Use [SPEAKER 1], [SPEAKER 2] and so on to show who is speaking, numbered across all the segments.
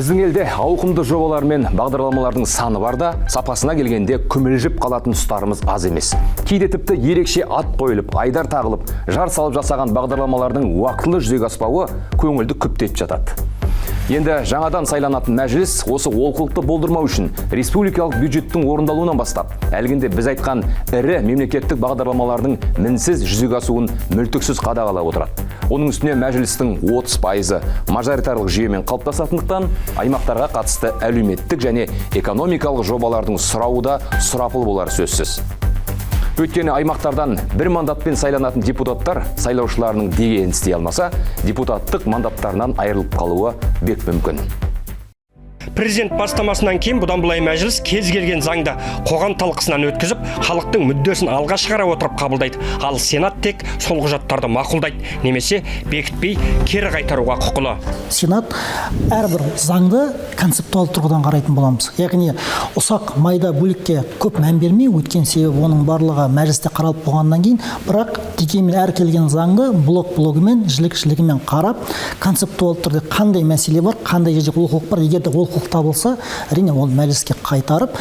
[SPEAKER 1] Біздің елде ауқымды жобалар мен бағдарламалардың саны бар да, сапасына келгенде күмілжіп қалатын тұстарымыз аз емес. Кейде тіпті ерекше ат қойылып, айдар тағылып, жар салып жасаған бағдарламалардың уақытылы жүзеге аспауы көңілді күптетіп жатады. Енді жаңадан сайланатын мәжіліс осы олқылықты болдырмау үшін республикалық бюджеттің орындалуынан бастап, әлгінде біз айтқан ірі мемлекеттік бағдарламалардың мінсіз жүзеге асуын мүлтіксіз қадағалап отырады. Оның үстіне мәжілістің 30%-ы мажоритарлық жүйемен қалыптасатындықтан, аймақтарға қатысты әлеуметтік және экономикалық жобалардың сұрауы да сұрапыл болары сөзсіз. Өйткені аймақтардан бір мандатпен сайланатын депутаттар сайлаушыларының дегенін істей алмаса, депутаттық мандаттарынан айырылып қалуы бек мүмкін.
[SPEAKER 2] Президент бастамасынан кейін бұдан былай мәжіліс кез келген заңды қоғам талқысынан өткізіп, халықтың мүддесін алға шығара отырып қабылдайды. Ал Сенат тек сол құжаттарды мақұлдайды немесе бекітпей, кері қайтаруға құқылы.
[SPEAKER 3] Сенат әрбір заңды концептуалды тұрғыдан қарайтын боламыз, яғни ұсақ майда бөлікке көп мән бермей, өйткені себебі оның барлығы мәжілісте қаралып болғаннан кейін. Бірақ дегенмен әр келген заңды блок блогымен, жілік жілігімен қарап, концептуалды түрде қандай мәселе бар, қандай жерде олқылық бар, егер де олқылық табылса, әрине, ол мәжіліске қайтарып,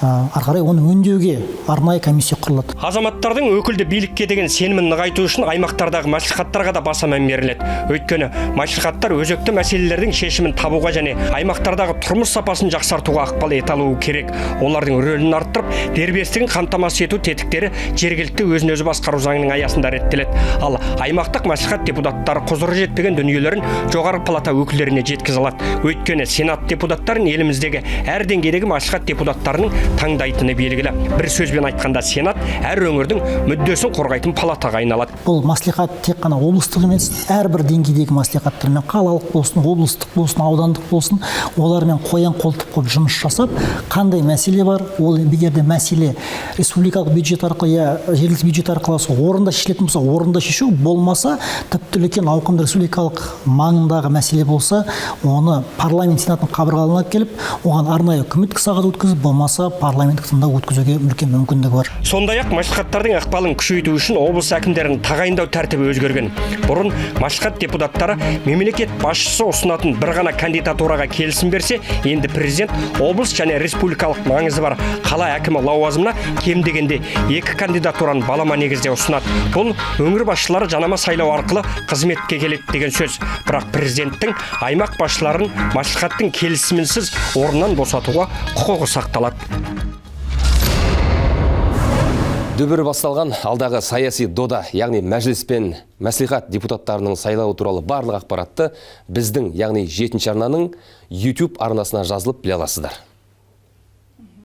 [SPEAKER 3] ары қарай оны өңдеуге арнайы комиссия құрылады.
[SPEAKER 2] Азаматтардың өкілді билікке деген сенімін нығайту үшін аймақтардағы мәслихаттарға да баса мән беріледі. Өйткені мәслихаттар өзекті мәселелердің шешімін табуға және аймақтардағы тұрмыс сапасын жақсартуға ықпал ете алуы керек. Олардың рөлін арттырып, дербестігін қамтамасыз ету тетіктері жергілікті өзін өзі басқару заңының аясында реттеледі. Ал аймақтық мәслихат депутаттары құзыры жетпеген дүниелерін жоғарғы палата өкілдеріне жеткізе алады. Өйткені Сенат депутаттарын еліміздегі әр деңгейдегі мәслихат депутаттарының таңдайтыны белгілі. Бір сөзбен айтқанда, Сенат әр өңірдің мүддесін қорғайтын палатаға айналады.
[SPEAKER 3] Бұл мәслихат тек қана облыстық емес, әрбір деңгейдегі мәслихаттармен, қалалық болсын, облыстық болсын, аудандық болсын, олармен қоян қолтық болып жұмыс жасап, қандай мәселе бар, ол егер де мәселе республикалық бюджет арқылы я жергілікті бюджет арқылы сол орында шешілетін болса, орында шешу, болмаса, тіпті үлкен ауқымды республикалық маңындағы мәселе болса, оны парламент Сенатының қабырғаларына алып келіп, оған арнайы үкіметтік сағат өткізіп, болмаса парламенттік тыңдау өткізуге үлкен мүмкіндігі бар.
[SPEAKER 2] Сондай ақ мәслихаттардың ықпалын күшейту үшін облыс әкімдерін тағайындау тәртібі өзгерген. Бұрын мәслихат депутаттары мемлекет басшысы ұсынатын бір ғана кандидатураға келісім берсе, енді президент облыс және республикалық маңызы бар қала әкімі лауазымына кем дегенде екі кандидатураны балама негізде ұсынады. Бұл өңір басшылары жанама сайлау арқылы қызметке келеді деген сөз. Бірақ президенттің аймақ басшыларын мәслихаттың келісімінсіз орнынан босатуға құқығы сақталады.
[SPEAKER 1] Дүбірі басталған алдағы саяси дода, яғни мәжіліс пен мәслихат депутаттарының сайлауы туралы барлық ақпаратты біздің, яғни жетінші арнаның YouTube арнасына жазылып біле аласыздар.